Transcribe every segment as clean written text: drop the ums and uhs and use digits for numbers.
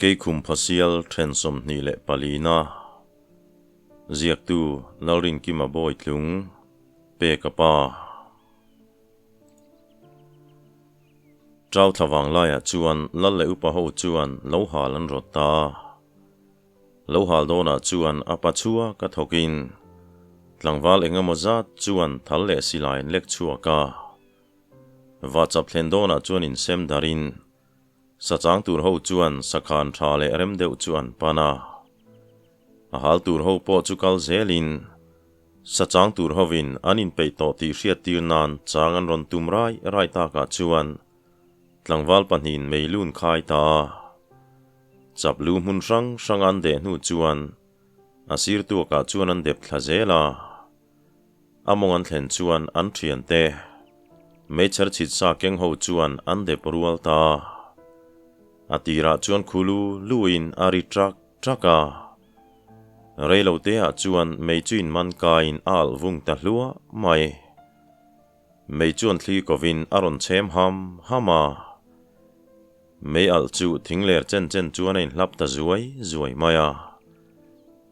Keikhum Phasial then 24 na Ziaktu Lalrinkima Bawitlung Peka pa. Chau thlavang laiah chuan lal leh upa ho chuan lo hal an rawt ta a. Lo hal dawnah chuan a pa chua ka thawkin tlangval engemaw zat chuan thal leh silai an lek chhuak a. Vahchap thlen dawnah chuan insem darin Sachang tur ho chuan sakhan tha leh rem deuh chu an pan a. A hal tur ho pawh chu kal zelin sachang tur hovin an inpeih tawh tih hriat tir nan chang an rawn tum rai rai takah chuan tlangval pahnihin meilun khai ta a. Chap lu hmun hrang hranga an deh hnu chuan a sir tuakah chuan an dep thla zel a. A mawng an thlen chuan an thiante meichher chhit sa keng ho chuan an dep rual ta. A tirah chuan khulu luin a ri trak trak a. Reilo teah chuan mei chu in man kaiin a alh vung ta hluah mai. Mei chuan thli kovin a rawn chhem ham ham a. Mei alh chu thing ler chen chen chuan a inhlap ta zuai zuai mai a.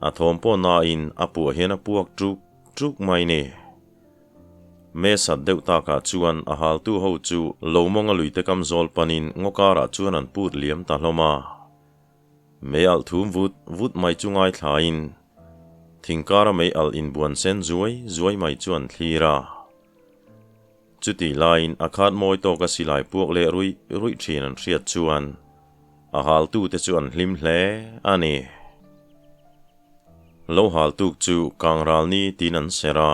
A thawm pawh nain a puah hian a puak ṭuk ṭuk mai ni. Me sat deuh takah chuan a haltu ho chu lo mawnga luite kam zawl panin ngaw karah chuan an put liam ta hlawm a. Mei alh thum vut vut mai chu ngaithlain thing kara mei alh inbuan sen zuai zuai mai chu an thlir a. Chutih laiin a khat mawi tawka silai puak leh ruih ruih thin an hriat chuan a haltute chu an hlim hle a ni. Lo hal tuk chu kangral ni tiin an ser a,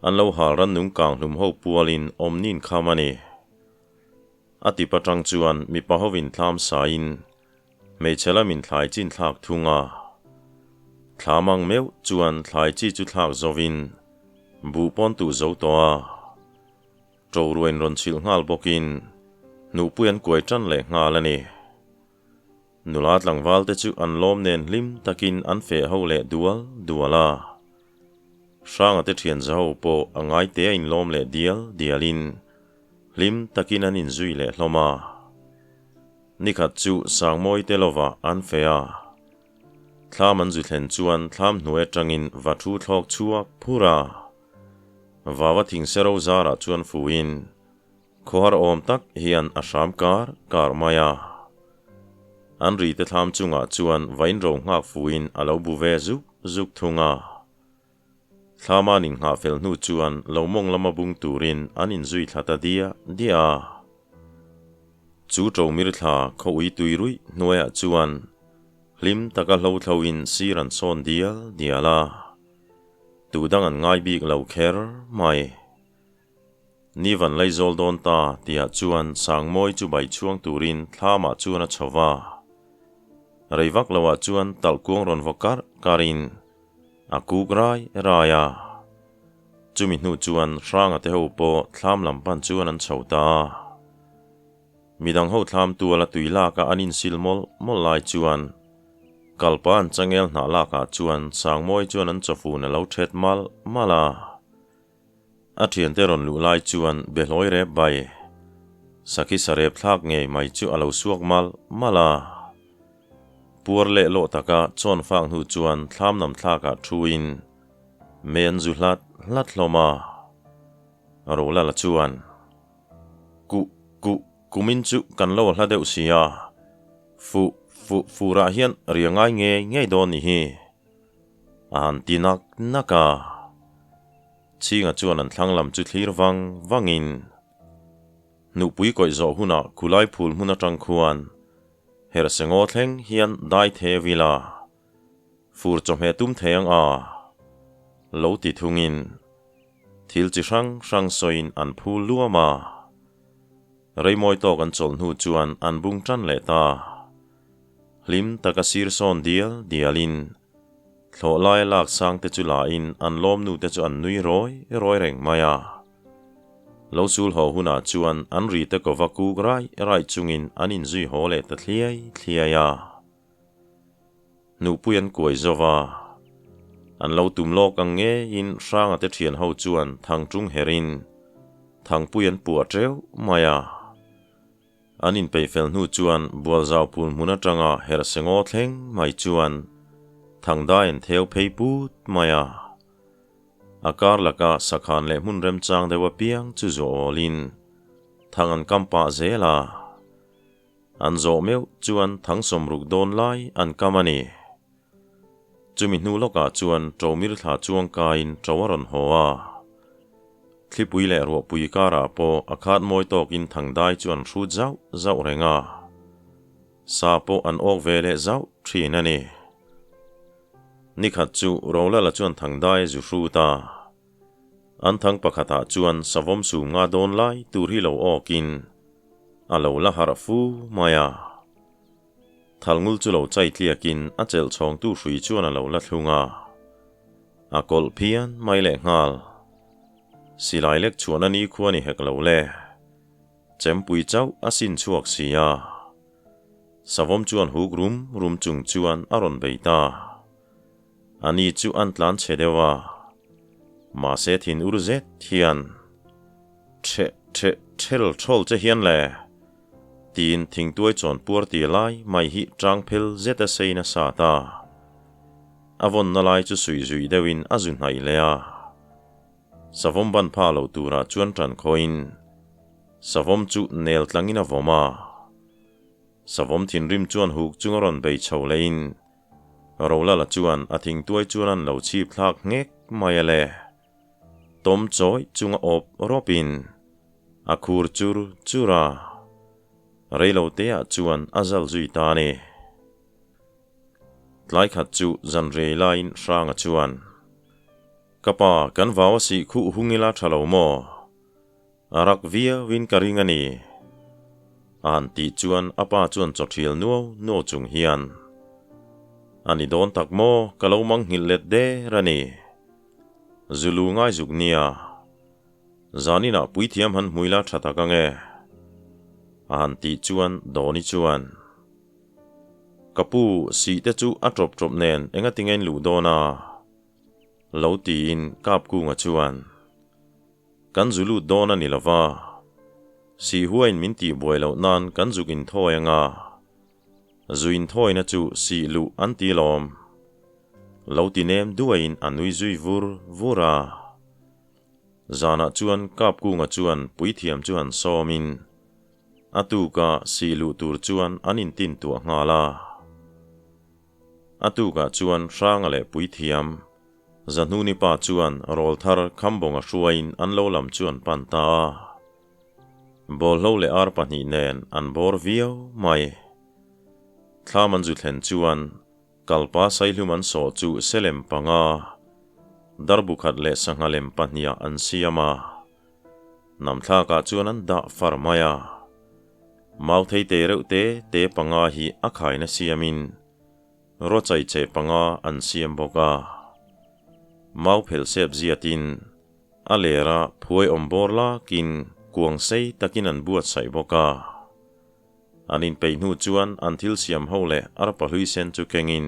an lo hal rannung kanghlum ho pualin awmnin kham a ni. A tip atang chuan mipa hovin thlam sain hmeichhe lamin thlai chin thlak thung a. Thlam ang meuh chuan thlai chi chu thlak zovin buh pawn tuh zo tawh a. Ṭo ruain rawn chhilh nghal bawkin hnuhpui an kuai ṭan leh nghal a ni. Nula tlangval te chu an lawm nen hlim takin an feh ho leh dual dual a. Hranga te ṭhian za ho pawh a ngaite a inlawm leh dial dialin hlim takin an inzui leh hlawm a. Nikhat chu Sangmawi te lovah an feh a. Thlam an zu thlen chuan thlam hnuai atangin va thu thlawk chhuak phur a. Vava thingsero zarah chuan fuhin khawhar awm tak hian a hram kar kar mai a. An ri te thlam chungah chuan vain ro nghak fuhin a lo bu ve zuk zuk thung a. Thlama an inghah fel hnu chuan lo mawng lama bung turin an inzui thla ta diah diah a. Chu ṭomir thla khaw ui tui ruih hnuaiah chuan hlim taka hlo thloin sir an sawn dial dial a. Tu dang an ngai bik lo kher mai. Ni van laizawl dawn ta tihah chuan Sangmawi chu bai chhuang turin thlamah chuan a chho va. Rei vak loah chuan talhkuang rawn vaw karh karhin a kuk rai rai a. Chumi hnu chuan Hranga te ho pawh thlam lam pan chuan an chho ta a. Midang ho thlam tuala tui laka an insil mawlh mawlh lai chuan kalpa an changel hnah lakah chuan Sangmawi chuan an chawfun a lo thet malh malh a. A thiante rawn luh lai chuan behlawi rep bai sakhi sarep thlak ngei mai chu a lo suak malh malh a. Puar leh lawh taka chawn fak hnu chuan thlam nam thlakah thuin mei an zu hlat hlat hlawm a. Rolala chuan, Ku, ku, kumin chu kan lo hla deuh si a, fu, fu, furah hian ria ngai ngei ngei dawn ni hi. A han ti nak nak a. Chhinga chuan an thlang lam chu thlir vang vangin Hnupui kawih zawh hunah khulai phul hmun atang khuan herhse ngaw thleng hian dai the vila fur chawhmeh tum thei ang a lo ti thungin thil chi hrang hrang sawiin an phul luam a. Reimawi tawk an chawlh hnu chuan an bung tan leh ta. Hlim taka sir sawn dial dialin thlawh laia lak sang te chu lain an lawmnu te chu an nui rawi rawi reng mai a. Lo sul haw hunah chuan an ri te kova kuk rai rai chungin an inzui haw leh ta thliai thliai a. Hnuhpui an kuai zo va. An lo tum lawk ang ngeiin Hranga te thian ho chuan thangṭung herin thangpui an puah ṭeuh mai a. An inpeih fel hnu chuan Bualzau phul hmun atanga Herhsengaw thleng mai chuan Thangdai an theu phei put mai a. A kar laka sakhan leh hmun remchang deuh apiang chu zawh awlin thang an kam pah zel a. An zawh meuh chuan thang sawmruk dawn lai an kam a ni. Chumi hnu lawkah chuan Ṭomir thla chuang kaiin ṭo a rawn haw a. Thlipui leh ruahpui karah pawh a khat mawi tawkin thangdai chu an hrut zauh zauh reng a. Sa pawh an awk ve leh zauh thin a ni. Nikhat chu Rolala chuan thangdai a zu hrut a. An thang pakhatah chuan savawm sum nga dawn lai tur hi lo awkin a lo la harh fu mai a. Thalngul chu lo chai tliakin a chelh chhawngtu hrui chuan a lo la thlung a, a kawlh phian mai leh nghal. Silai lek chhuan a ni khua ni hek lo le. Chempui chauh a sin chhuak si a. Savawm chuan huk rum rum chung chuan a rawn bei ta. A ni chu an tlan chhe deuh a, mahse thin ur zet hian Ṭheh ṭheh ṭhel ṭhawl che hian le! Tiin thingtuai chawn puar ti lai mai hi ṭang phel zet a sei nasa ta. A vawnna lai chu suih zuih deuhin a zu hnaih leh a. Savawm ban pha lo turah chuan ṭan khawhin savawm chu nel tlangin a vawm a. Savawm thinrim chuan huk chung a rawn bei chho lehin Rolala chuan a thingtuai chuan an lo chhip thlak nghek mai a le. Tawm chawi chunga awp rawpin a khur chur chur a, reiloteah chuan a zal zui ta a ni. Tlai khat chu zan rei laiin Hranga chuan, Ka pa, kan vau a sih khuh hung ila tha lo maw? A rak viauin ka ring a ni. A han tih chuan a pa chuan chawṭhial nuau nuau chung hian, A ni dawn tak maw, ka lo mang nghilh let der a ni. Zulu ngai zuk nia. Zaninah puithiam han hmui la tha tak ang e. A han tih chuan Dawni chuan, Ka pu, sih te chu a ṭawp ṭawp nen engatinge in luh dawn a? Lo tiin Kapkunga chuan, Kan zu lut dawn a ni lo va, sihhuain min tih buai loh nan kan zuk inthawi anga, zu inthawina chu sih luh an ti lawm. Lo ti nem duaiin a nui zui vur vur a. Zanah chuan Kapkunga chuan puithiam chu han sawmin a tuka sih luh tur chuan an intintuah nghal a. A tukah chuan Hranga leh puithiam Zahnuni pa chuan rawlthar Khambawnga hruaiin an lo lam chu an pan ta a. Bawlhlo leh ar pahnih nen an bawr viau mai. Thlam an zu thlen chuan kalpa saihlum an sawh chu selem panga, darbukhat leh sangha lem pahniha an siam a. Namthlakah chuan an dah far mai a. Mauthei te reuh te te panga hi a khaina siamin Rawchai che panga an siam bawk a, mau phel sep ziatin a lera phuai awm bawr lakin kuang sei takin an buatsaih bawk a. An inpeih hnu chuan an thil siam ho leh arpa hlui sen chu kengin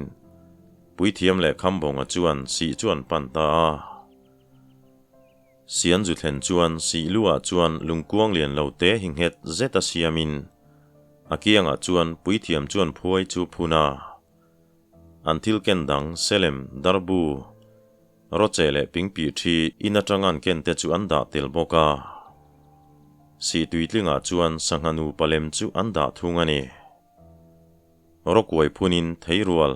Puithiam leh Khambawnga chuan sih chu an pan ta a. Sian zu thlen chuan sih luah chuan lungkuang lian lo te hi nghet zet a siamin a kiangah chuan puithiam chuan phuai chu phun a. An thil ken dang Selem, Darbu, Rawche leh Pingpih thi in atanga an ken te chu an dah tel bawk a. Sih tuitlingah chuan sangha nupa lem chu an dah thung a ni. Rawkuai phunin theirual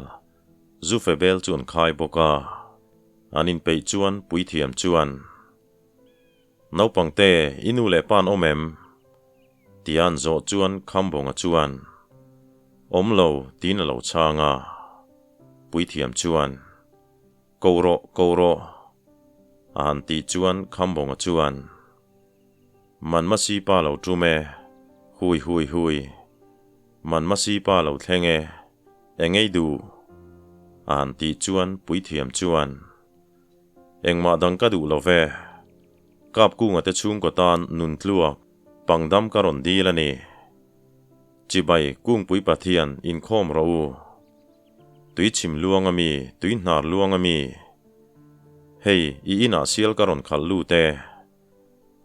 Zufe bel chu an khai bawk a. An inpeih chuan puithiam chuan, Naupangte, i nu leh pa an awm em? Tia an zawh chuan Khambawnga chuan, Awm lo, tiin a lo chhang a. Puithiam chuan, Ko rawh, ko rawh, a han tih chuan Khambawnga chuan, Manmasi pa lo tum e, hui hui hui, Manmasi pa lo thleng e, Eng ei duh? A han tih chuan puithiam chuan, Engmah dang ka duh lo ve. Kapkunga te chhungkaw tan nun tluak pangdam ka rawn dil a ni. Chibai Kungpui Pathian inkhawm rawh u. Tui chhim luang a mi, tui hnar luang a mi. Hei, i inah sial ka rawn khalh lut e.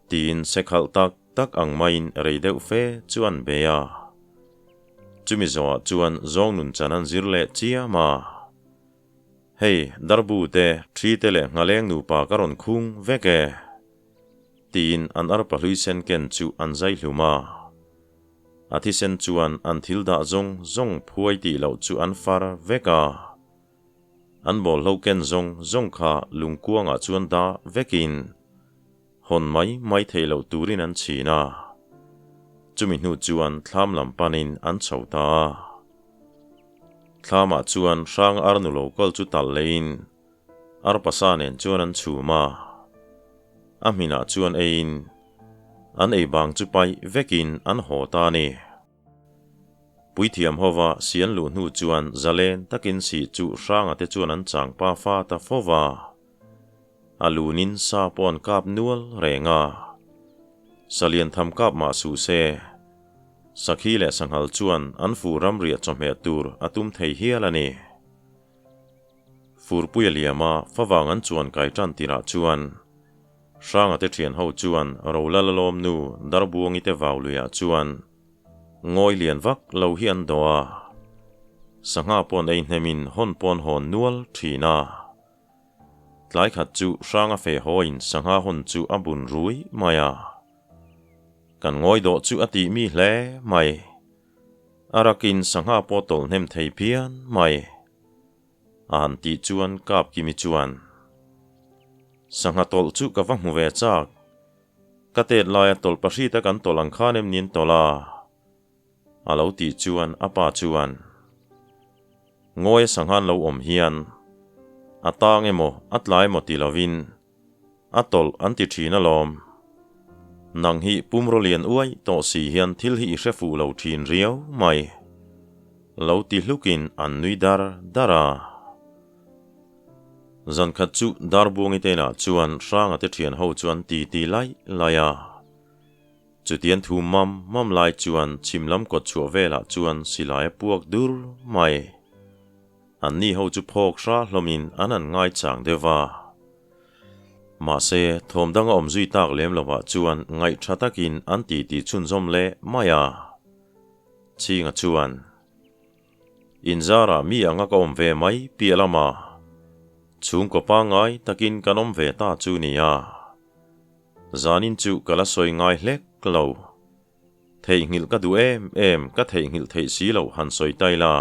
Tiin se khalh tak. tak ang maiin rei deuh fe chu an bei a. Chumi zawhah chuan zawng nun chan an zir leh chiam a. Hei, darbu te, thi te leh nghaleng nupa ka rawn khung vek e. Tiin an arpa hlui sen ken chu an zai hlum a. A thisen chuan an thil dah zawng zawng phuai tih loh chu an far vek a. An bawlhlo ken zawng zawng kha lungkuangah chuan dah vekin hawn mai mai theih loh turin an chhin a. Chumi hnu chuan thlam lam panin an chho ta a. Thlamah chuan hrang arnu lo kal chu talh leiin arpasa nen chuan an chhum a. A hminah chuan eiin an ei bang chu paih vekin an haw ta a ni. Puithiam hova sian luh hnu chuan zalen takin sih chu hranga te chuan an chang pa fa ta fo va. A lunin sa pawh an kap nual reng a. Salian tham kap mah suh se. Sakhi leh sanghal chuan an fu ramriah chawhmeh tur a tum thei hial a ni. Furpuia liama favang an chuan kai tan tirah chuan Hranga te thian ho chuan Rolala lawmnu Darbuangi te vau luiah chuan Ngawi lian vak lo hi an dawh a, sangha pawn ei hnemin hawn pawn hawn nual thin a. Tlai khat chu hranga feh hawiin sangha hawn chu a bun rui mai a. Kan ngawi dawh chu a tih mi hle mai. A rakin sangha pawh tawlh hnem thei phian mai. A han tih chuan kap Kimi chuan, Sangha tawlh chu ka va hmu ve chak. Ka tet laia tawlh pahrita kan tawlh ang khan em nin tawlh a? A lo tih chuan a pa chuan, Ngawia sanghan lo awm hian a tang emaw a tla emaw ti lovin a tawlh an ti thin alawm. Nang hi pumraw lian uai tawh si hian thil hi i hre fuh lo thin riau mai. Lo ti hlukin an nui dar dar a. Zan khat chu Darbuangi te inah chuan Hranga te thian ho chu an ti ti laih laih a. Chutian thu mam mam lai chuan chhim lam kawt chhuah velah chuan silai a puak dur mai. Anni ho chu phawk hra hlawmin an han ngaichang deuh va. Mahse, thawm danga awm zui tak lem lovah chuan ngaih tha takin an ti ti chhunzawm leh mai a. Chhinga chuan. Inzarah mi anga ka awm ve mai piah lama chhungkaw pangngai takin kan awm ve ta chu nia. Zanin chu ka la sawi ngai hlek lo. Theihnghilh ka duh em em ka theihnghilh theih si loh han sawi tai la.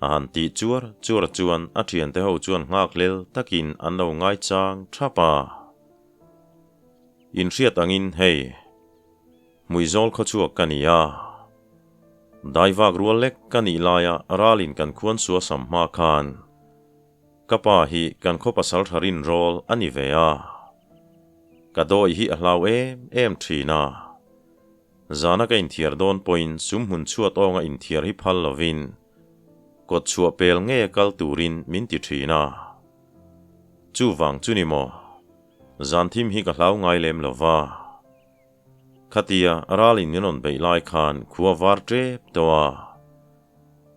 A han tih chuar chuar chuan a thiante ho chuan nghakhlel takin an lo ngaichang thap a. Inhriat angin hei. Hmuizawl khawchhuak ka ni a. Daivak rual lek ka nih laia ralin kan khuan sua sam hma khan ka pa hi kan khaw pasal tha rinrawl a ni ve a. Ka dawi hi a hlau em em thin a. Zana ka inthiar dawn pawhin sum hmun chhuat awnga inthiar hi phal lovin kawt chhuah pel nge kal turin min ti thin a. Chuvang chu ni maw? Zan thim hi ka hlau ngai lem lova. Khatia ralin min rawn beih lai khan khua var tep tawh a.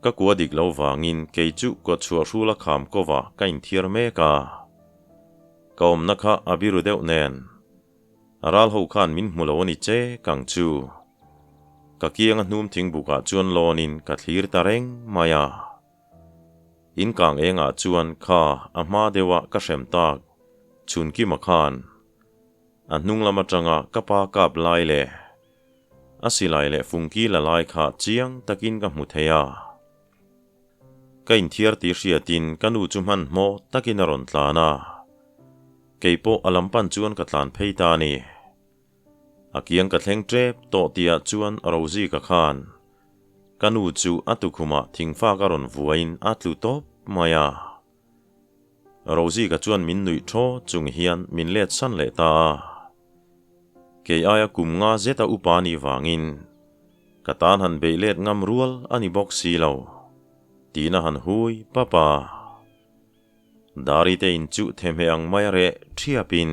Ka kua dik lo vangin kei chu kawt chhuah hrul a kham kova ka inthiar mek a. Ka awmna kha a biru deuh nen. Ral ho khan min hmu lo a ni che kang chu. Ka kianga hnum thingbukah chuan lawnin ka thlir ta reng mai a. In kang engah chuan kha a hma deuha ka hrem tak Chhunkima khan A hnung lam atanga ka pa kap lai leh a silai leh fungki la lai kha chiang takin ka hmu thei a. Ka inthiar tih hriatin ka nu chu hmanhmawh takin a rawn tlan a, kei pawh a lam pan chuan ka tlan phei ta a ni. A kiang ka thleng tep tawh tihah chuan Rozika khan ka nu chu a tukhumah thingfak a rawn vuain a tlu tawp mai a. Rozika chuan min nuih thaw chung hian min let san leh ta a. Kei aia kum nga zeta upa nih vangin ka tan han beih let ngam rual a ni bawk si lo, tiin a han hui pap a. Dari te in chuh thehmeh ang mai a reh thiapin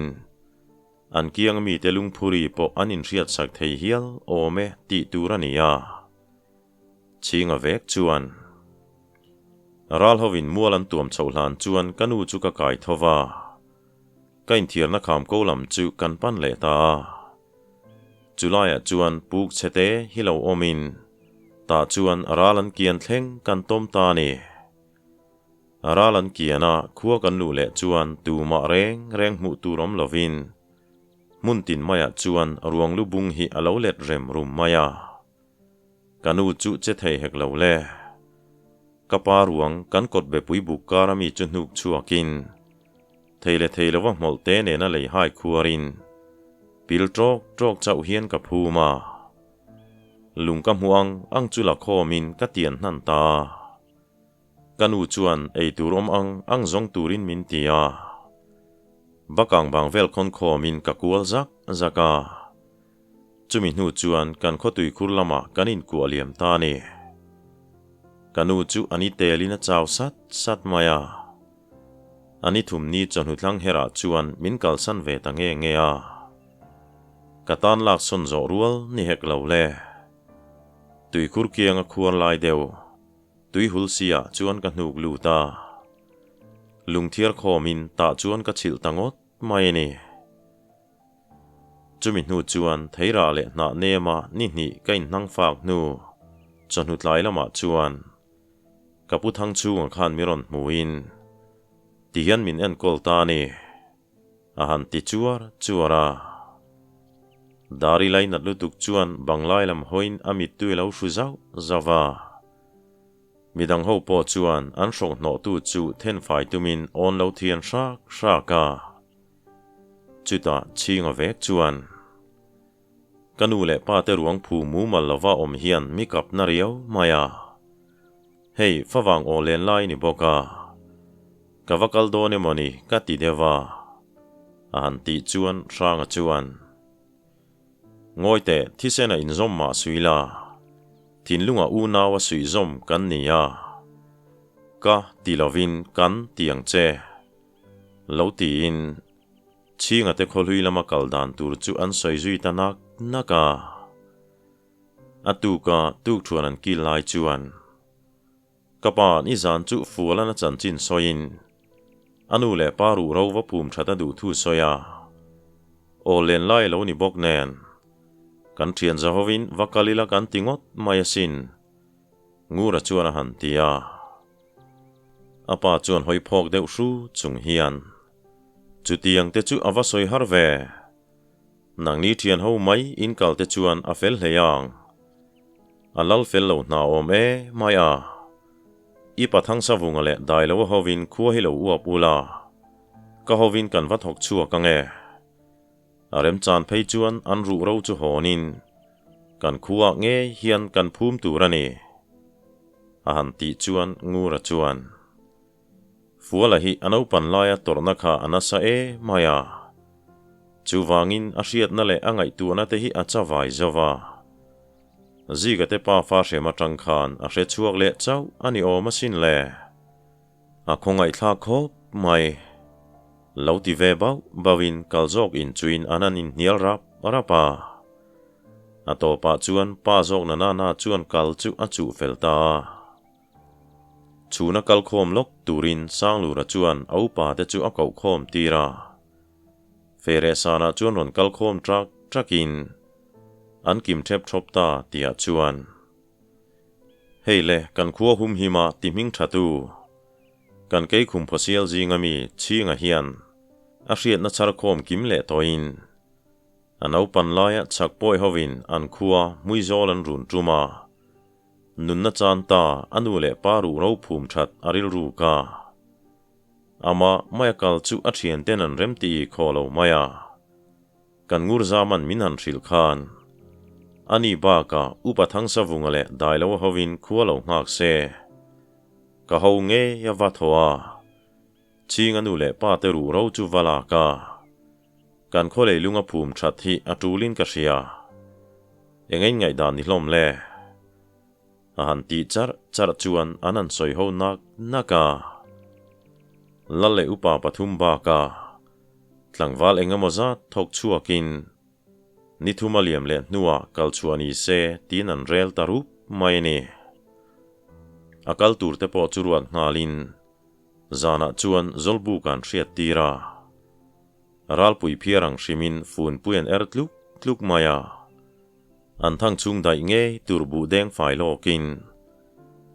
an kiang mite lungphuri pawh an inhriatsak thei hial awm e tih tur a ni a. Chhinga vek chuan ral hovin mual an tuam chhoh hlan chuan ka nu chu ka kai tho va, ka inthiarna kham ko lam chu kan pan leh ta a. Chulaiah chuan puk chhete hi lo awmin tah chuan ral an kian thleng kan tawm ta a ni. Ral an kian a, khua kan luh leh chuan tumah reng reng hmuh tur awm lovin hmun tin maiah chuan ruang lu bung hi a lo let rem rum mai a. Ka nu chu che thei hek lo le. Ka pa ruang kan kawt bepui buk kar ami chu hnuk chhuakin thei leh thei lova hmawlh te nena lei hai khuarin pil tawk tawk chauh hian ka phum a. Lung ka hmuh ang ang chu la khawmin ka tian hnan ta a. Ka nu chuan ei tur awm ang ang zawng turin min ti a. Bakang bang vel khawn khawmin ka kual zak zak a. Chumi hnu chuan kan khawtui khur lamah kan inkuah liam ta a ni. Ka nu chu a ni telin a chau sat sat mai a. A ni thumni chawhnu thlang herah chuan min kalsan ve ta nge nge a. Ka tan lak sawn zawh rual ni hek lo le. Tuikhur kiang a khuar lai deuh. Tui hul si ah chuan ka hnuk lut a. Lungthiar khawmin tah chuan ka chhilh ta ngawt mai a ni. Chumi hnu chuan theirah leh hnah nema ni hnih ka inhnang fak hnu chawhnu tlai lamah chuan ka pu thang chhungah khan mi rawn hmuin tihian min enkawl ta a ni. A han ti chuar chuar a. Dari lainat lutuk chuan banglai lam hawiin a mittui a lo hru zauh zauh a. Midang ho pawh chuan an hrawk hnawhtu chu thenfai tumin awn lo thian hrak hrak a. Chutah chhinga vek chuan, Ka nu leh pa te ruang phu mumal lova awm hian mi kap na riau mai a. Hei, favang aw len lai ni bawk a. Ka va kal dawn emaw ni ka ti deuh a. A han tih chuan Hranga chuan, Ngawi teh, thisen a inzawm mah sui la. Thinlunga unau a suihzawm kan ni a. Ka ti lovin kan ti ang che. Lo tiin Chhinga te khawhlui lama kal dan tur chu an sawi zui ta nak nak a. A tuka tukthuan an kil lai chuan ka pa nizan chu Fualan a chanchin sawiin a nu leh pa ruh ro va phum that a duh thu sawi a. Aw len lai lo ni bawk nen kan thian zahovin va kal ila kan ti ngawt mai asin Ngura chuan a han ti a. A pa chuan hawi phawk deuh hru chung hian, Chutiang te chu a va sawi har ve. Nangni thian ho mai in kal te chuan a fel hlei ang. A lal fel lo hna awm e mai a. I pa Thangsavunga leh Dailoa hovin khua hi lo uap ula, ka hovin kan va thawk chhuak ang e. A remchan phei chuan an ruh ro chu hawnin kan khuaah ngei hian kan phum tur a ni, a han tih chuan Ngura chuan, Fuala hi a naupan laia tawrhna kha a nasa e mai a, chuvangin a hriatna leh a ngaihtuahna te hi a chavai zo va. Zika te pa fa hrem atang khan a hre chhuak leh chauh a ni awm asin le. A khawngaihthlak khawp mai. Lo ti ve bauh bauhin kal zawk inchuin an han inhnial rap rap a. A tawpah chuan pa zawk na nana chuan kal chu a chuh fel ta a. Chhuna kal khawm lawk turin Sanglura chuan a upa te chu a koh khawm tir a. Fereh sanah chuan rawn kal khawm ṭak ṭakin an kim ṭhep ṭhawp ta tihah chuan. Hei le, kan khua humhima ti hming tha tu, kan kei khum phawsial zinga mi Chhinga hian a hriatna chhar khawm kim leh tawhin a naupan laia chhak pawi hovin an khua hmuizawl an run tum a, nunna chan ta a nu leh pa ruh ro phum that a rilru ka. Ama maia kal chu a thianten an rem ti khaw lo mai a. Kan ngur zaman min han hrilh khan a ni bakah Upa Thangsavunga leh Dailoa hovin khua lo nghak se. Ka ho ngei a va thaw a, Chhinga nu leh pa te ruh ro chu va lak a, kan khaw leilunga phum that hi a tulin ka hria. Eng ein ngaihdan ni hlawm le? A han tih charh charh chuan an han sawi ho nak nak a. Lal leh upa pathum bakah Tlangval eng emaw zat thawk chhuakin ni thum a liam leh hnuah kal chhuah ni se tiin an rel ta rup mai a ni. A kal tur te pawh chu ruat nghalin zanah chuan Zawlbuk an hriat tir a. Ralpui phiar ang hrimin funpui an er tluk tluk mai a. An thang chhung daih ngei tur buh deng fai lawkin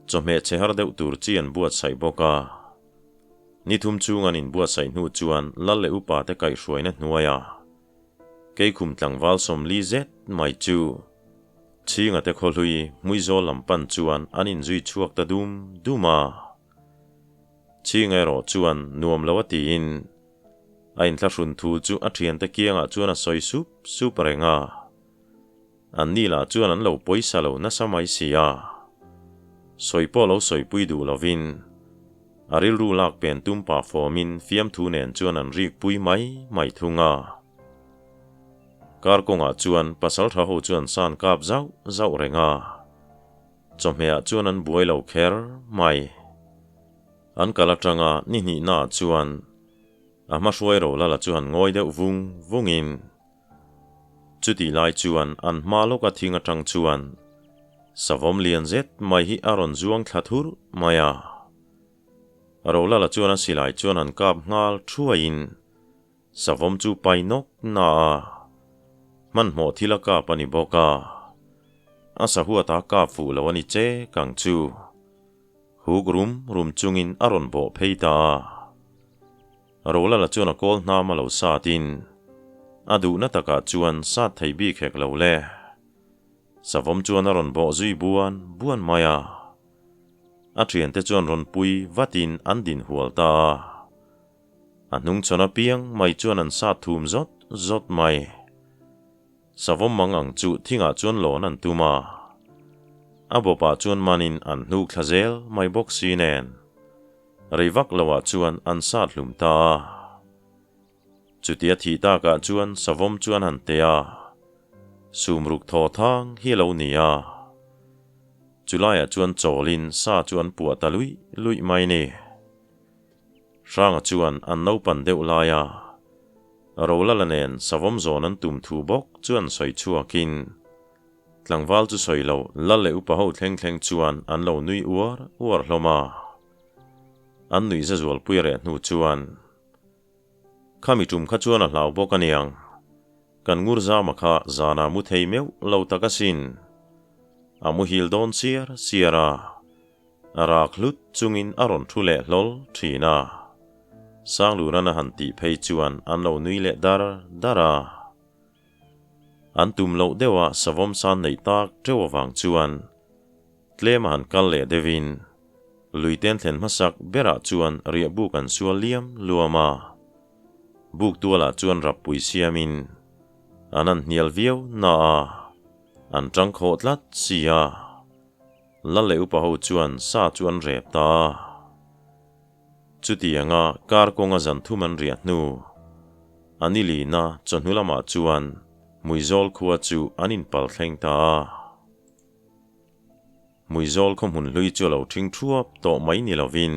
chawhmeh chhe har deuh tur chi an buatsaih bawk a. Ni thum chhung an inbuatsaih hnu chuan lal leh upa te kaihhruaina hnuaiah Keikhum tlangval 40 zet mai chu Chhinga te khawhlui Hmuizawl lam pan chuan an inzui chhuak ta dum dum a. Chhinga erawh chuan nuam lo a tiin a inthlahrun thu chu a thiante kiangah chuan a sawi sup sup reng a. An ni lah chuan an lo pawisa lo nasa mai si a. Sawi pawh lo sawipui duh lovin a rilru lak pen tum pah fawmin fiamthu nen chuan an rik pui mai mai thung a. Kar kawngah chuan pasaltha ho chuan san kap zauh zauh reng a. Chawhmehah chuan an buai lo kher mai. An kal atanga ni hnihnaah chuan a hmahruai ro lala chu han ngawi deuh vung vungin Chutih lai chuan an hma lawka thing atang chuan savawm lian zet mai hi a rawn zuang thla thur mai a. Rolala chuan a silai chuan an kap nghal thuaiin savawm chu pai nawk na a, hmanhmawh thil a kap a ni bawk a, a sahuata kap fuh lo a ni che kang chu. Huk rum rum chungin a rawn bawh phei ta a. Rolala chuan a kawl hnam a lo satin a duhna takah chuan sat thei bik hek lo le. Savawm chuan a rawn bawh zui buan buan mai a. A thiante chuan rawn pui vatin an din hual ta a. A hnungchhawn apiang mai chuan an sat thum zawt zawt mai. Savawm mang ang chu thingah chuan lawn an tum a, a bawpah chuan manin an hnuk thla zel mai bawk si nen rei vak loah chuan an sat hlum ta a. Chutia thih takah chuan savawm chu an han teh a, sumruk thaw thang hi a lo ni a. Chulaiah chuan chawlin sa chu an puah ta luih luih mai ni. Hranga chuan an naupan deuh laia Rolala nen savawm zawn an tum thu bawk chuan sawi chhuakin tlangval chu sawi lo lal leh upa ho thleng thleng chuan an lo nui uar uar hlawm a. An nuih za zualpui reh hnu chuan Khami tum kha chuan a hlau bawk aniang, kan ngur zama kha zana mu thei meuh lo tak asin. A muhil dawn siar siar a. A rak hlut chungin a rawn thu leh hlawl thin a. Sangluran a han tih phei chuan an lo nui leh dar dar a. An tum loh deuha savawm san neih tak teuh avang chuan tlem a han kal leh deuhin luiten thlen hmasak berah chuan riah buk an sual liam luam a. Buk tualah chuan rappui siamin an han hnial viau na a, an tang khawh tlat si a. Lal leh upa ho chuan sa chu an rep ta a. Chutianga kar kawnga zan thum an riah hnu, a ni lina chawhnu lamah chuan Hmuizawl khua chu an inpal thleng ta a. Hmuizawl khaw hmun hlui chu a lo ṭhing ṭhuap tawh mai ni lovin,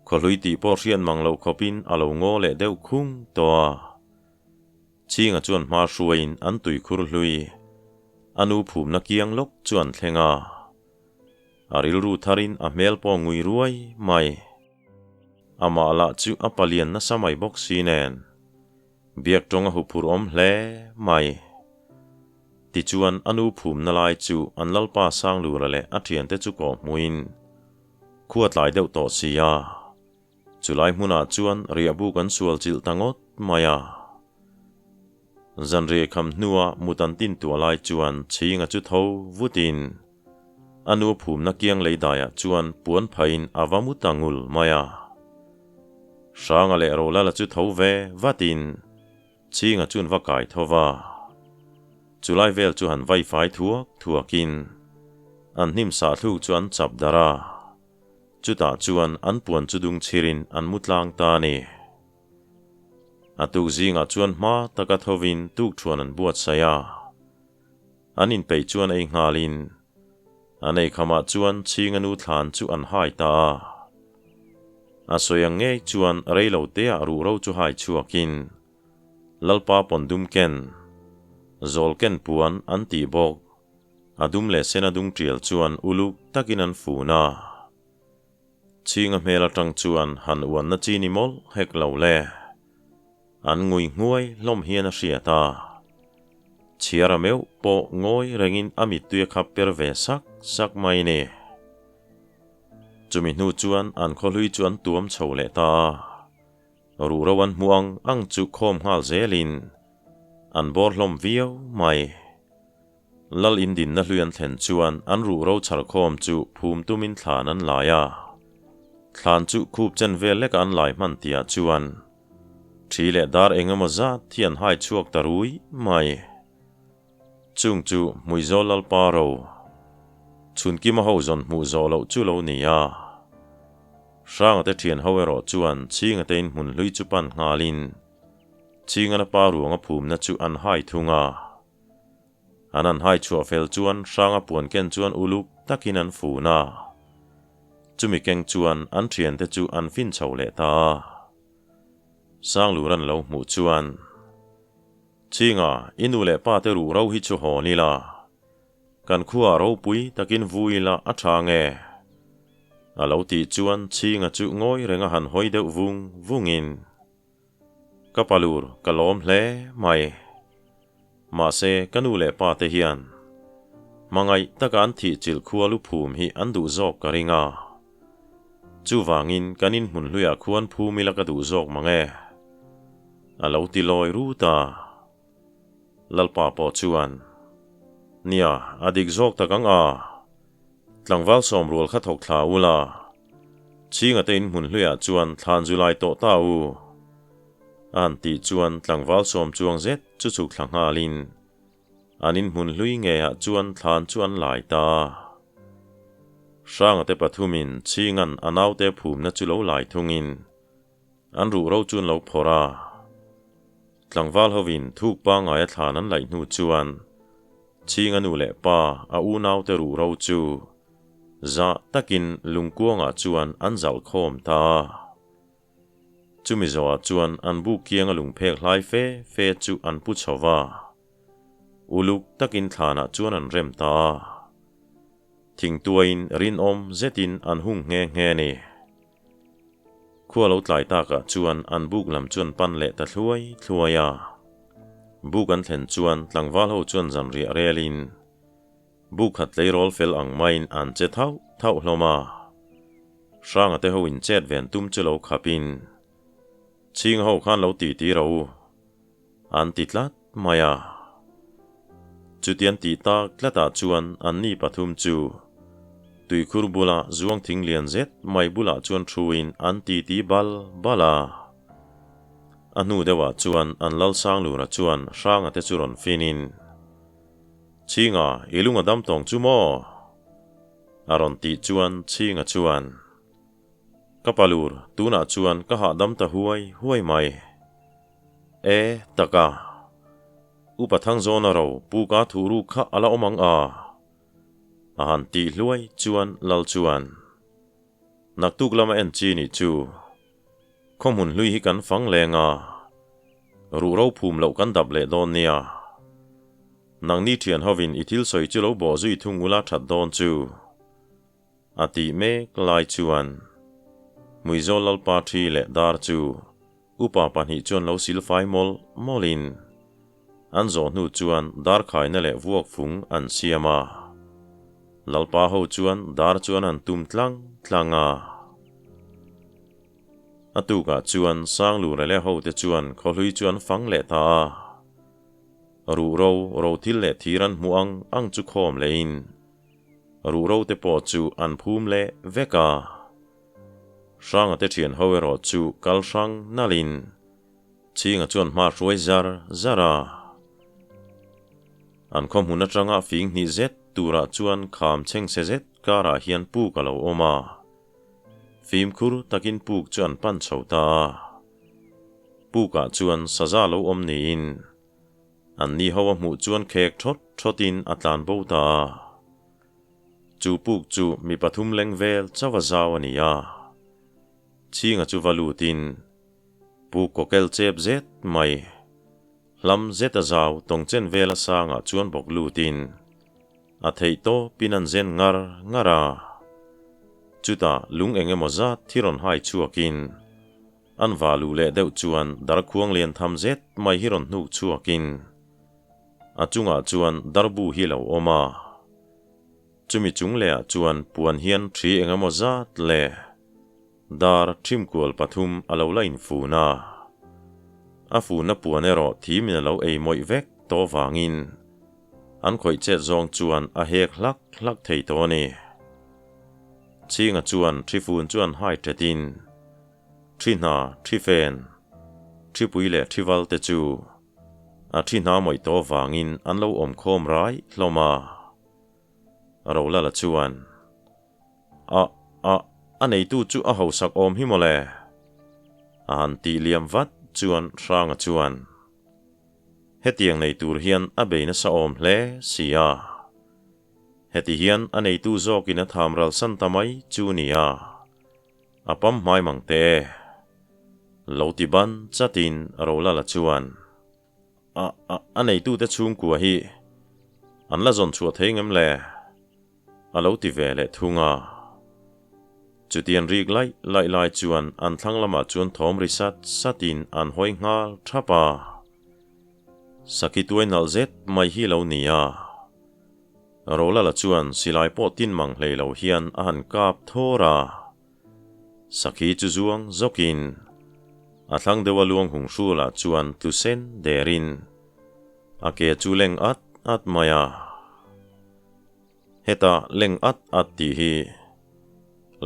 khaw hlui tih pawh hriat mang loh khawpin a lo ngaw leh deuh khung tawh a. Chhinga chuan hma hruaiin an tuikhur hlui, a nu phumna kiang lawk chu an thleng a. A rilru tharin a hmel pawh ngui ruai mai. Amah lah chu a palian nasa mai bawk si nen, biak tawng a huphurh awm hle mai. Tichuan a nu phumna lai chu an Lalpa Sanglura leh a thiante chu kawh hmuin khua tlai deuh tawh si a. Chulai hmunah chuan riahbuk an sual chilh ta ngawt mai a. Zanriah kham hnua mut an tin tuah lai chuan Chhinga chu tho vutin a nu phumna kiang lei daiah chuan puan phaiin a va mu ta ngul mai a. Hranga leh Rolala chu tho ve vatin Chhinga chuan va kai tho va. Chulai vel chu han vai fai thuak thuakin an hnim sahthluk chu an chap darh a. Chutah chuan an puan chu dung chhirin an mu tlang ta a ni. A tuk zingah chuan hma taka thovin tukthuan an buatsaih a. An inpeih chuan ei nghalin an eikhamah chuan Chhinga nu thlan chu an hai ta a. A sawi ang ngei chuan reilo teah ruhro chu hai chhuakin Lalpa pawn dum ken, zawl ken puan an tih bawk. A dum leh sen a dung tial chuan uluk takin an fun a. Chhinga hmel atang chuan han uanna chi ni mawlh hek lo le. An ngui nghuai hlawm hian a hriat a. Chhiara meuh pawh ngawi rengin a mittui a khap per ve sak sak mai ni. Chumi hnu chuan an khawhlui chu an tuam chho leh ta a. Ruhro an hmuh ang ang chu khawm nghal zelin an bawr hlawm viau mai. Lal in dinna hlui an thlen chuan an ruhro chhar khawm chu phum tumin thlan an lai a. Thlan chu khup chen vel leka an lai hman tihah chuan Thi leh dar eng emaw zat hi an hai chhuak ta rui mai. Chung chu Hmuizawl Lalpa ro Chhunkima ho zawn hmuh zawh loh chu lo ni a. Hrangate thian ho erawh chuan Chhingate in hmun hlui chu pan nghalin Chhingana pa ruanga phumna chu an hai thung a. An an hai chhuah fel chuan Hranga puan ken chuan uluk takin an fun a. Chumi keng chuan an thiante chu an fin chho leh ta a. Sanglur an lo hmuh chuan, Chinga, i nu leh pa te ruh ro hi chu hawn ila, kan khuaah ropui takin vu ila a tha nge? A lo tih chuan Chinga chu ngawi renga han hawi deuh vung vungin, Ka palur ka lawm hle mai. Mahse, ka nu leh pa te hian hmangaih taka an thih chilh khua lu phum hi an duh zawk ka ring a. Chuvangin kan inhmun hluiah khuan phum ila ka duh zawk mang e. A lo ti lawi rut a. Lalpa pawh chuan, Nia, a dik zawk tak ang a. Tlangval sawmrual kha thawk thla ula, Chhinga te inhmun hluiah chuan thlan zu lai tawh ta u. A han tih chuan tlangval sawm chuang zet chu chhuk thla nghalin an inhmun hlui ngeiah chuan thlan chu an lai ta. Hranga te pathumin Chhinga'n a naute phumna chu lo lai thungin an ruh ro chu an lo phawrh a. Tlangval hovin thuk pangaia thlan an laih hnu chuan Chhinga nu leh pa a unaute ruh ro chu zah takin lungkuangah chuan an zalh khawm ta. Chumi zawhah chuan an buk kianga lungphek hlai fe fe chu an pu chho va, uluk takin thlanah chuan an rem ta a. Thingtuaiin rinawm zetin an hung nghe nghe a ni. Khua lo tlai takah chuan an buk lam chu an pan leh ta thluai thluai a. Buk an thlen chuan tlangval ho chuan zanriah relin buk khat tleirawl fel ang maiin an che thauh thauh hlawm a. Hranga te ho in chet ven tum chu lo khap in, Chhinga ho khan lo ti ti ro u, an ti tlat mai a. Chutian tih tak tlat ah chuan an ni pathum chu tuikhur bula zuang thing lian zet mai bulah chuan thu in an ti ti bal bal a. A hnu deuh ah chuan an Lalsanglura chuan Hranga te chu rawn fin in, Chhinga, i lung a dam tawng chu maw? A rawn tih chuan Chhinga chuan, Ka palur, tunah chuan ka hahdam ta huai huai mai. E, taka. Upa Thangzawna ro pu ka thuh ruk kha a la awm ang a. A han tih hluai chuan Lal chuan, Naktuk lama en chi nih chu. Khawhmun hlui hi kan fang leng a, ruh ro phum loh kan dap leh dawn nia. Nangni thian hovin i thil sawi chu lo bawh zui thung ula that dawn chu. A tih mek lai chuan Hmuizawl Lalpa thi leh dar chu upa pahnih chuan lo silfai mawlh mawlhin an zawh hnu chuan dar khaina leh vuak fung an siam a. Lalpa ho chuan dar chuan an tum tlang tlang a. A tukah chuan Sanglura leh hote chuan khawhlui chu an fang leh ta a. Ruhro, rothil leh thir an hmuh ang ang chu khawm lehin ruhro te pawh chu an phum leh vek a. Hranga te thian ho erawh chu kal hrang nalhin Chhinga chuan hma hruai zar zar a. An khaw hmun atanga fing hnih zet turah chuan kham chhengchhe zet karah hian puk a lo awm a. Fimkhur takin puk chu an pan chho ta a. Pukah chuan saza lo awm niin an ni ho a hmuh chuan khek thawt thawtin a tlan bo ta a. Chu puk chu mi pathum leng vel chauh a zau a ni a. Chhinga chu va lutin puk kawkel chep zet mai hlam zet a zau tawngchen vel a sangah chuan bawk lutin A theih tawpin an zen ngar ngar a, chutah lung eng emaw zat thi rawn hai chhuakin an va luh leh deuh chuan darkhuang lian tham zet mai hi rawn hnuk chhuakin A chungah chuan darbu hi lo awm a. Chumi chung lehah chuan puan hian thi eng emaw zat leh dar thimkual pathum a lo la infun a. A funna puan erawh thimin a lo ei mawih vek tawh vangin an khawih chet zawng chuan a hek hlak hlak thei tawh a ni. Chhinga chuan thifun chuan hai ṭetin thi hna, thi fen, thipui leh thival te chu a thi hna mawih tawh vangin an lo awm khawm rai hlawm a. Rolala chuan, A, a, a neitu chu a hausak awm hi mawle. A han tih liam vat chuan Hranga chuan, Hetiang nei tur hian a bei nasa awm hle si a. Heti hian a neitu zawkin a tham ralsan ta mai chu nia. A pam hmai mang teh e. Lo ti ban chatin Rolala chuan, A, a, a neitute chhungkua hi an la zawn chhuah thei ngem le? A lo ti ve leh thung a. Chutian rik laih laih lai chuan an thlang lamah chuan thawm ri sat satin an hawi nghal thap a. Sakhi tuai nalh zet mai hi lo ni a. Rolala chuan silai pawh tin mang hlei lo hian a han kap thawr a. Sakhi chu zuang zawkin a thlang deuha luang hung hrulah chuan tlu sen derin a ke chu leng at at mai a. Heta leng at at tih hi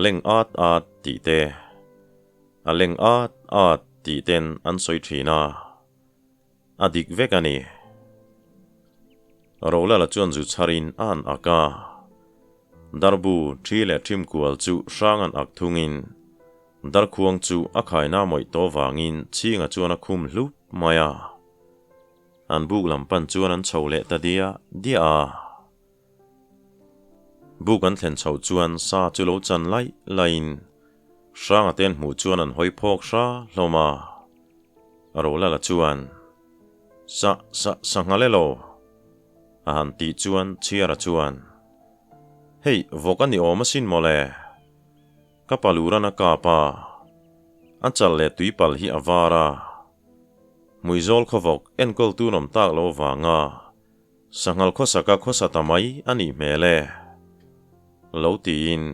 leng at at tih te, a leng at at tih ten an sawi thin a. A dik vek a ni. Rolala chuan zu chharin a han ak a. Darbu, thi leh thimkual chu hrang an ak thungin darkhuang chu a khaina mawih tawh vangin chhinga chuan a khum hlup mai a. An buk lam pan chuan an chho leh ta diah diah a. Buk an thlen chhoh chuan sa chu lo chan laih laihin Hranga te an hmuh chuan an hawi phawk hra hlawm a. Rolala chuan, Sa, sa, sa nghal e lo! a han tih chuan Chhiara chuan, Hei, vawk a ni awm asin mawle! Ka paluran a kap a, a chal leh tuipal hi a var a. Hmuizawl khawvawk enkawltu nawm tak lo vanga Sanghal khawsaka khawsa ta mai a nih hmel e. Lo tiin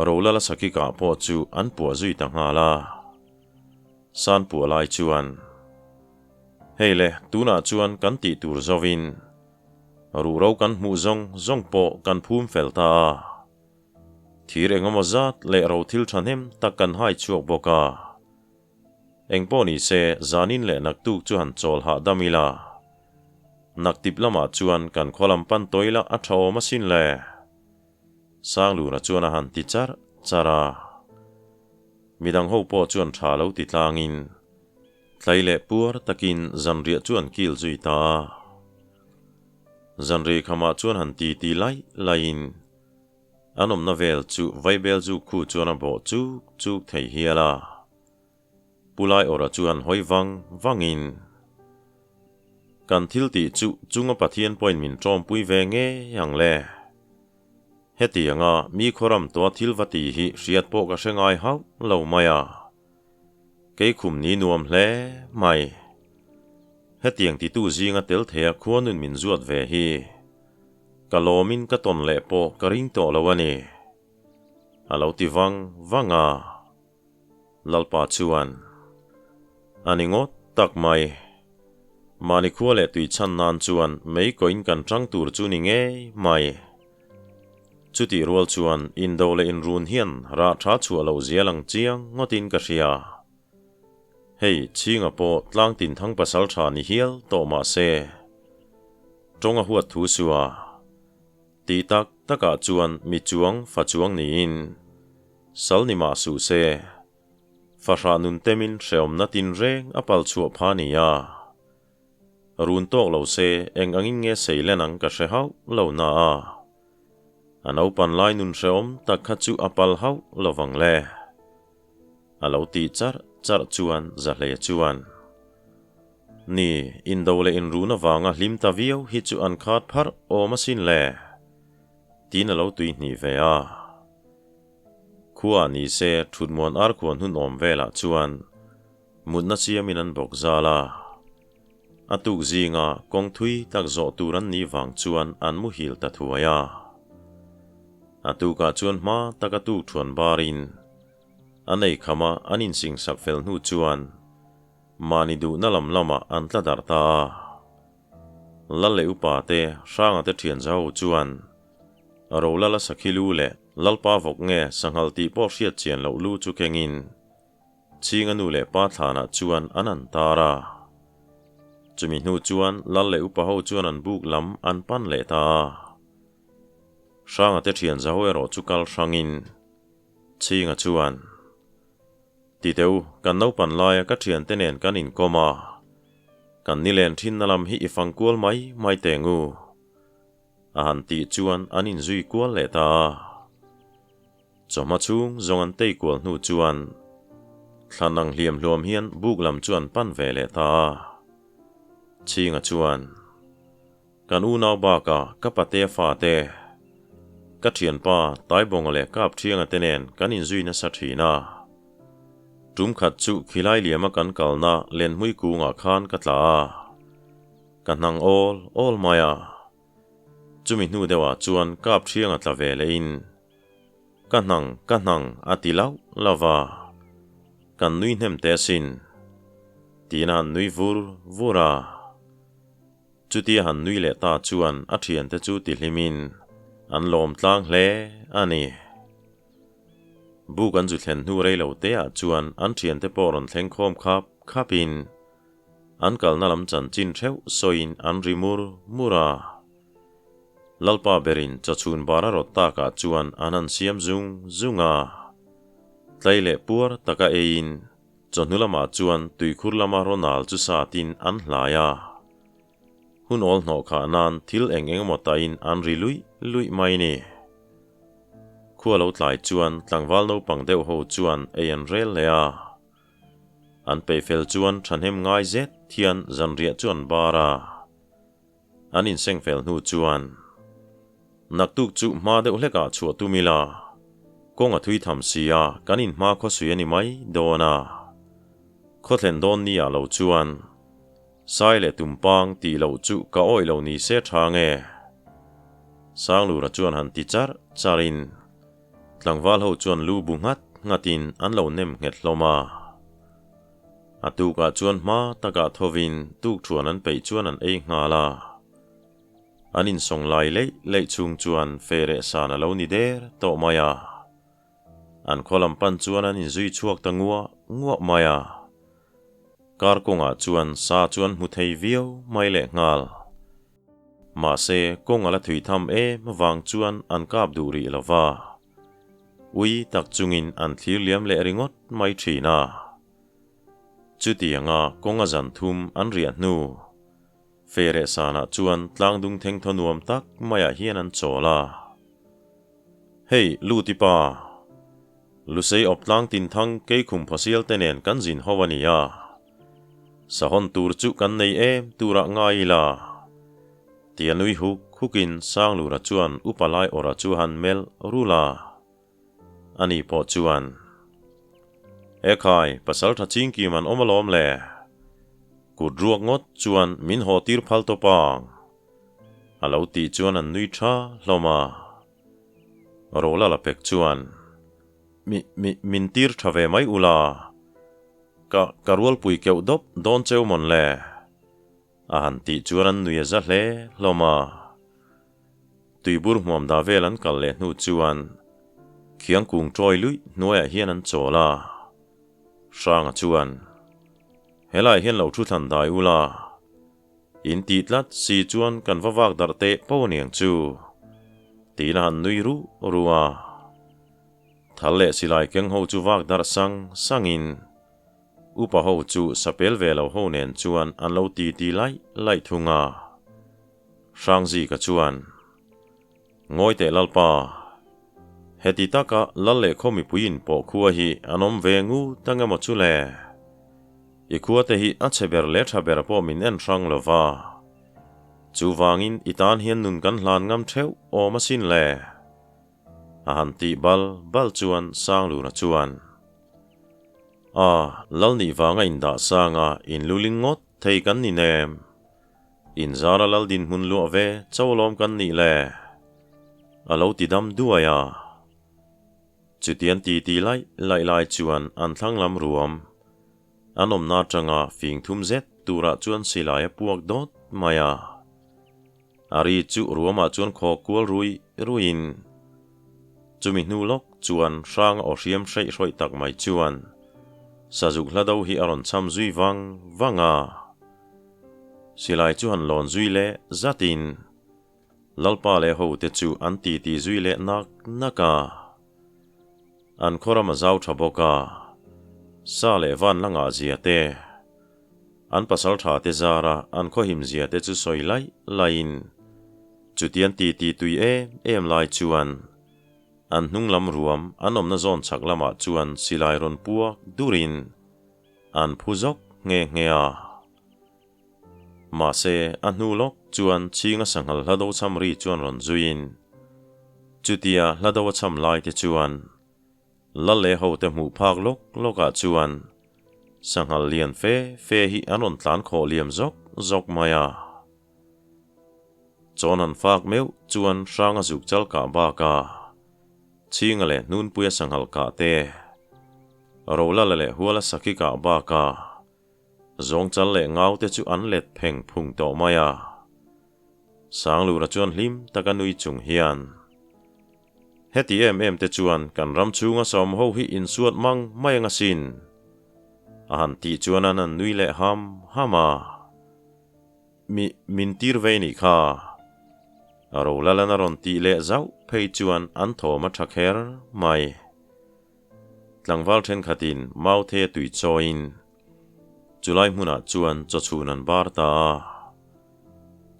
Rolala Sakika pawh chu an puah zui ta nghal a. San puah lai chuan, Hei le, tunah chuan kan tih tur zovin ruhro kan hmuh zawng zawng pawh kan phum fel ta a. Thir engemaw zat leh ro thil thahnem tak kan hai chhuak bawk a. Engpawh ni se, zanin leh naktuk chu han chawl hahdam ila. Naktip lamah chuan kan khaw lam pan tawh ila a tha awm asin le. Sanglura chuan a han ti charh charh a. Midang ho pawh chuan tha lo ti tlangin, tlai leh puar takin zanriah chu an kil zui ta a. Zanri khamah chuan han ti ti laih laihin, An awmna vel chu vaibel zu khu chuan a bawh chuk chuk thei hial a. Pu Laiawra chuan hawi vang vangin, Kan thil tih chu chunga Pathian pawhin min tawmpui ve ngei ang le. Hetianga mi khawram tua thil va ti hi hriat pawh ka hre ngai hauh lo mai a. Kei khum ni nuam hle mai. Hetiang titu zinga tel theia khuanun min zuat ve hi. Ka lawmin ka tawn leh pawh ka ring tawh lo a ni. A lo ti vang vang a. Lalpa chuan, A ni ngawt tak mai. Mahni khua leh tui chhan nan chuan mei kawiin kan tang tur chu ni ngei mai. Chutih rual chuan indo leh inrun hian rah tha chhuah loh zia lang chiang ngawtin ka hria. Hei, Chhinga pawh tlang tinthang pasal tha ni hial tawh mah se, tawng a huat thu su a. Tih tak takah chuan mi chuang fa chuang niin sal ni mah suh se, fahrah nun temin hrehawmna tinreng a pal chhuah pha ni a. Run tawk lo se eng angin nge sei len ang ka hre hauh lo na a. A naupan lai nun hrehawm tak kha chu a pal hauh lo vang le. A lo tih charh charh chuan Zahleia chuan, Ni, indo leh inrun avanga hlim ta viau hi chu an khat pharh awm asin le, tiin a lo tuihnih ve a. Khuaah ni se thutmuan arkhuan hun awm velah chuan mutna siamin an bawk zal a. A tuk zinga kawng thui tak zawh tur an nih vang chuan an muhil ta thuai a. A tukah chuan hma taka tuk thuan barin an ei kham a, an insingsak fel hnu chuan mahni duhna lam lamah an tla darh ta a. Lal leh upa te, Hranga te thian zaho chuan Rolala sakhi lu leh Lalpa vawk nge sanghal tih pawh hriat chian loh lu chu kengin Chhinga nu leh pa thlanah chuan an an tar a. Chumi hnu chuan Lal leh upa ho chuan an buk lam an pan leh ta a. Hranga te thian zaho erawh chu kal hrangin Chhinga chuan, Ti teh u, kan naupan laia ka thiante nen kan inkawm a, kan nilen thinna lam hi i fang kual mai mai teng u, a han tih chuan an inzui kual leh ta a. Chawhma chhung zawng an tei kual hnu chuan thlan ang hliam hluam hian buk lam chu an pan ve leh ta a. Chhinga chuan, Kan unau bakah ka patea fate, ka thianpa Taibawnga leh Kapthianga te nen kan inzui nasa thin a. Tum khat chu khilai liama kan kalna Lenhmui kungah khan ka tla a, ka hnang awl awl mai a. Chumi hnu deuhah chuan Kapthianga tla ve lehin, Ka hnang, ka hnang a ti lauh lauh va, kan nui hnem teh asin, tiin a han nui vur vur a. Chutia han nui leh ta chuan a thiante chu tihlimin an lawm tlang hle a ni. Buk an zu thlen hnu rei lo teah chuan an thiante pawh rawn thleng khawm khap khapin an kalna lam chanchin theuh sawiin an ri mur mur a. Lalpa berin chawchhun bar a rawt takah chuan an han siam zung zung a. Tlai leh puar taka eiin Chawhnu lamah chuan tuikhur lama Ronald chu satin an hlai a. Hun awl hnawh khah nan thil eng eng emaw tain an ri luih luih mai ni. Khua lo tlai chuan tlangval naupang deuh ho chuan ei an rel leh a. An peihfel chuan thahnem ngai zet hian zanriah chu an bar a. An inseng fel hnu chuan, Naktuk chu hma deuh hlekah chhuah tum ila, kawng a thui tham si a, kan inhma khawsui a ni mai dawn a. Khawthlen dawn ni ah lo chuan, Sai leh Tumpang tih loh chu ka awih lo ni se tha nge? Sanglura chuan han ti charh charhin, tlangval ho chuan lu bu nghat nghatin an lo nem nghet hlawm a. A tukah chuan hma takah thovin tukṭhuan an peih chuan an ei nghal a. An insawng lai leih leih chhung chuan fereh san a lo ni der tawh mai a. An khaw lam pan chuan an inzui chhuak ta nguah nguah mai a. Kar kawngah chuan sa chu an hmu thei viau mai leh nghal. Mahse, kawng a la thui tham em avang chuan an kap duh rih lo va. Ui tak chungin an thlir liam leh ringawt mai thin a. Chutianga kawng a zan thum an riah hnu, Fereh sanah chuan tlangdung thengthaw nuam tak maiah hian an chawl a. Hei, Luti pa, Lusei awp tlang tinthang keikhum phawsial te nen kan zin ho a ni a. Sahawn tur chu kan nei em turah ngai ila. Tia nui huk hukin Sanglura chuan upa lai awrah chu han melh rul a. Ani pawh chuan, Ekhai, pasal tha chingkim an awm alawm le. Kut ruak ngawt chuan min haw tir phal tawp ang. A lo tih chuan an nui tha hlawm a. Rola la pek chuan, Mi, mi, min tir tha ve mai ula. Ka, ka rualpui keuh dawp dawn cheu mawn le. A han tih chuan an nui a za hle hlawm a. Tuibur hmuam dah vel an kal leh hnu chuan khiang kung tawi luih hnuaiah hian an chawl a. Hranga chuan, Helaiah hian lo thu thlan dai ula, in tih tlat si chuan kan va vak darh teh po aniang chu, tiin a han nui ruh ruh a. Thal leh silai keng ho chu vak darh sang sangin, Upa ho chu sapel ve lo ho nen chuan an lo ti ti laih laih thung a. Hrangzika chuan, Ngawi teh Lalpa, heti taka Lal leh khaw mipui in pawh khua hi an awm ve ngu ta nge maw chu le? I khua te hi a chhe ber leh tha ber pawh min en hrang lo va. Chuvangin i tan hian nun kan hlan ngam theuh awm asin le. A han tih bal bal chuan Sangluna chuan, A, Lalnih vanga indah sanga inluling ngawt thei kan ni nem. Inzara lal dinhmun luah ve cho lawm kan nih le? A lo ti dam duai a. Chutian ti ti laih laih lai chuan an thlang lam ruam an awmna atanga fing thum zet turah chuan silai a puak dawt mai a. A ri chu ruamah chuan khaw kual rui ruiin chumi hnu lawk chuan hrang a aw hriam hreih hrawih tak mai chuan sazuk hla do hi a rawn cham zui vang vang a. Silai chu han lawn zui leh zatin Lalpa leh hote chu an titi zui leh nak nak a. An khaw ram a zau tha bawk a, sa leh van la ngah zia te, an pasal tha te zara an khaw him zia te chu sawi laih laihin chutian titi tui em em lai chuan an hnung lam ruam an awmna zawn chhak lamah chuan silai rawn puak durin an phu zawk nghe nghe a. Mahse, a hnu lawk chuan chhinga sanghal hla do cham ri chuan rawn zuiin, chutia hla do a cham lai te chuan Lal leh hote hmuh phak lawk lawkah chuan sanghal lian fe fe hi an rawn tlan khawh liam zawk zawk mai a. Chawn han fak meuh chuan hranga zuk chal kah bakah chhinga leh hnunpuia sanghal kah te, Rolala leh Huala sakhi kah bakah Zawngchal leh ngau te chu an let pheng phung tawh mai a. Sanglura chuan hlim taka nui chung hian, Heti em em te chuan kan ram chhunga sawm ho hi insuat mang mai ang asin, a han tih chuan an han nui leh ham ham a. Mi, min tir vei nih kha. A Rolalan a rawn tih leh zauh phei chuan an thawm a tha kher mai. Tlangval thenkhatin Mauthe tui chawiin chulai hmunah chuan chawchhun an bar ta a.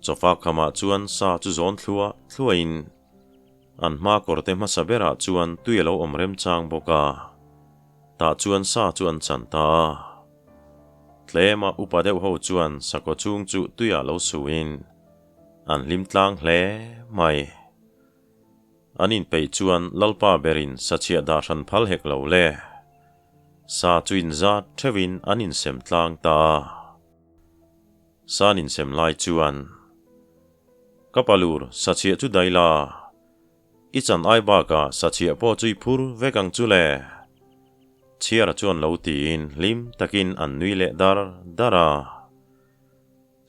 Chawfa khamah chuan sa chu zawn thluah thluahin an hma kawrte hmasa berah chuan tui a lo awm remchang bawk a, tah chuan sa chu an chan ta a. Tlema upa deuh ho chuan sakaw chung chu tuiah lo suin an hlim tlang hle mai. An inpeih chuan Lalpa berin sachhiah dah hran phal hek lo le. Sa chu inzat theuhin an insem tlang ta a. Sa an insem lai chuan, Ka palur, sachhiah chu dai la, i chan ai bakah sachhiah pawh chu i phur vek ang chu le. Chhiara chuan lo tiin hlim takin an nui leh dar dar a.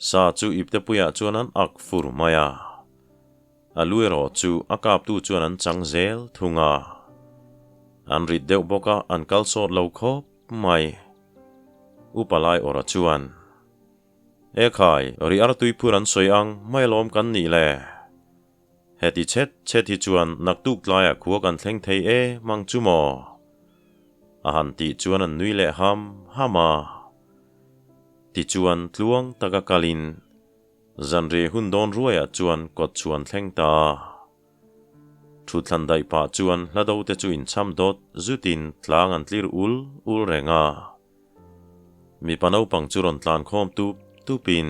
Sa chu iptepuiah chuan an ak fur mai a. A lu erawh chu a kaptu chuan an chang zel thung a. An rit deuh bawk a, an kal sawt lo khawp mai. Upa lai awrha chuan, E khai, ri artui phur an sawi ang mai alawm kan nih le. Heti chet chet hi chuan naktuk tlaiah khua kan thleng thei e mang chu maw? A han tih chuan an nui leh ham ham a. Tichuan tluang taka kalin zanri hun dawn ruaiah chuan kawt chhuan thleng ta a. Thuthlan daih pah chuan hla do te chu incham dawt zutin tlang an tlir ul ul reng a. Mipa naupang chu rawn tlan khawm tup tupin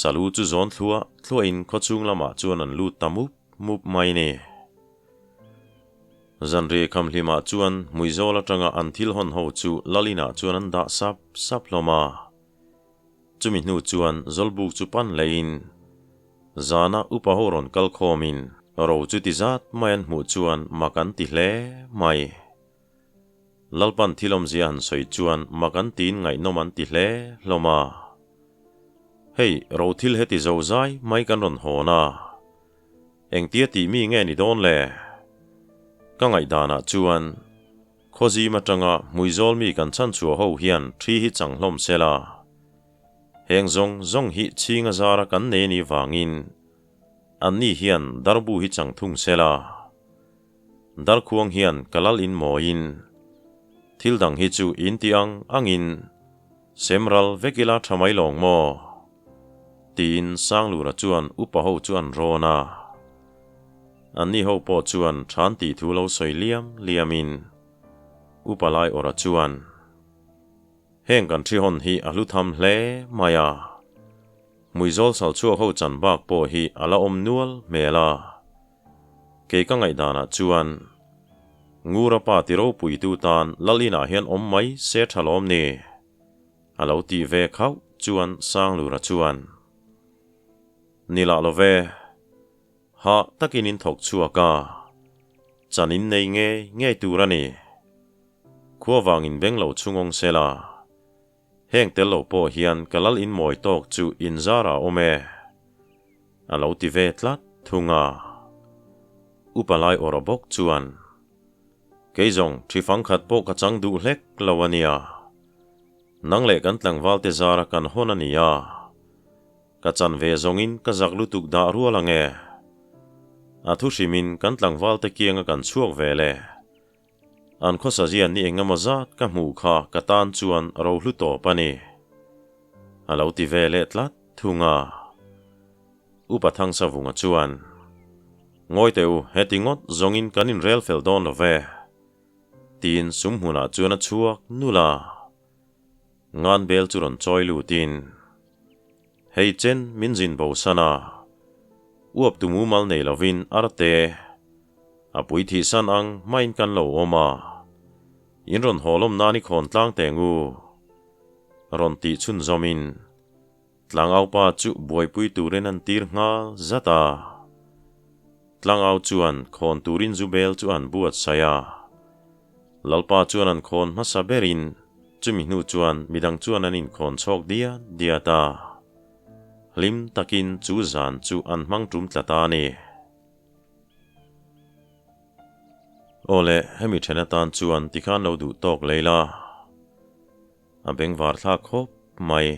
Salu chu zawn thluah thluahin khawchhung lamah chuan an lut ta mup mup mai ni. Zanri khamhlimah chuan Hmuizawl atanga an thil hawn ho chu Lalinah chuan an dah sap sap hlawm a. Chumi hnu chuan Zawlbuk chu pan leiin zana upa ho rawn kal khawmin ro chu ti zat mai an hmuh chuan mak an ti hle mai. Lalpan thil awmzia han sawi chuan mak an tiin ngaihnawm an ti hle hlawm a. Hei, ro thil heti zo zai mai kan rawn hawn a. Engtia tih mi nge ni dawn le? Ka ngaihdanah chuan Khawzim atanga Hmuizawl mi kan chhanchhuah ho hian thi hi chang hlawm se la. Heng zawng zawng hi chhing a zara kan nei ni vangin anni hian darbu hi chang thung se la. Darkhuang hian ka lal in mawiin thil dang hi chu in ti ang angin semral vek ila tha mai lawng maw? tiin Sanglura chuan upa ho chu an rawn a. Anni ho pawh chuan than tih thu lo sawi liam liamin upa lai awrha chuan heng kan thi hawn hi a hlu tham hle mai a, Hmuizawl salchhuak ho chan bak pawh hi a la awm nual hmel a. Kei ka ngaihdanah chuan Ngura pa ti ropuitu tan Lal inah hian awm mai se tha lawm ni? A lo tih ve khauh chuan Sanglura chuan. Ni lah lo ve. Hah takin in thawk chhuak a, chan in nei ngei ngei tur a ni. Khua vangin beng lo chhungawng se la. Heng tel lo pawh hian ka lal in mawi tawk chu in zar ah awm e. A lo ti ve tlat thung a. Upa lai awrh bawk chuan, Kei zawng thi fang khat pawh ka chang duh hlek lo a nia. Nang leh kan tlangval te zara kan hawn a nia. Ka chan ve zawngin ka zak lutuk dah rual ang e. A thu hrimin kan tlangval te kianga kan chhuak ve le. An khawsa zian ni engemaw zat ka hmuh kha ka tan chuan rohlu tawp a ni. A lo ti ve leh tlat thung a. Upa Thangsavunga chuan, Ngawi teh u, heti ngawt zawngin kan inrel fel dawn lo ve. Tiin sum hmunah chuan a chhuak nul a. Ngan bel chu rawn chawi lutin, Hei chen min zin bo san a, uap tu mumal nei lovin arte a pui thih san ang hmain kan lo awm a, in rawn haw lawm nan i khawn tlang teng u, rawn tih chhunzawmin Tlangaupa chu buaipui turin an tir nghal zat a. Tlangau chuan khawn turin zu bel chu an buatsaih a. Lalpa chuan an khawn hmasa berin chumi hnu chuan midang chuan an inkhawn chhawk diat diat a. Hlim takin chu zan chu an hmang tum tlat a ni. Awle, hemi then atan chuan tikhan lo duh tawk lei la. A bengvar thlak khawp mai.